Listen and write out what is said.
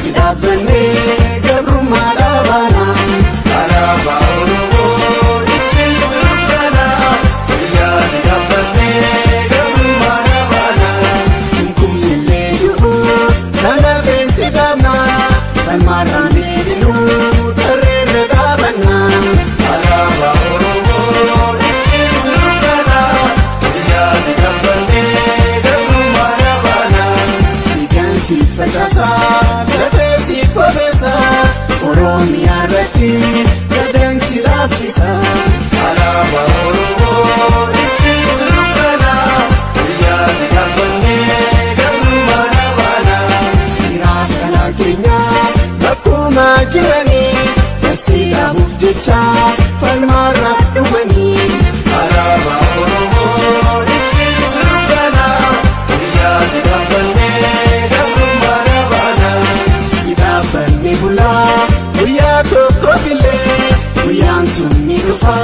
Si dhaabbannee gabrummaa dhaabaana. Alaabaa Oromoo ibsituu dukkanaa, guyyaa si dhaabbannee gabrummaa dhaabaana. Kumnillee du'u kana feesi dhaabna, falmaarraan deebinuu tarreerra dhaabanna. Alaabaa Oromoo ibsituu dukkanaa, guyyaa si dhaabbannee gabrummaa dhaabaana. Dhiigaan siif facaasaa, lafee siif qobeessaa, Oromiyaa irratti gadaan si dhaabsisa. Alaabaa Oromoo ibsituu dukkanaa, guyyaa si dhaabbannee gabrummaa dhaabaana. Dhiiraaf dhalaa keenya bakkuma jiranii, dasii dhaabuuf jecha falmaarraaf dhumanii. Alaabaa Oromoo ibsituu dukkanaa, guyyaa si dhaabbannee gabrummaa dhaabaana. Si dhaabbanne bulaa guyyaa tokkoof illee, guyyaan sun ni dhufa.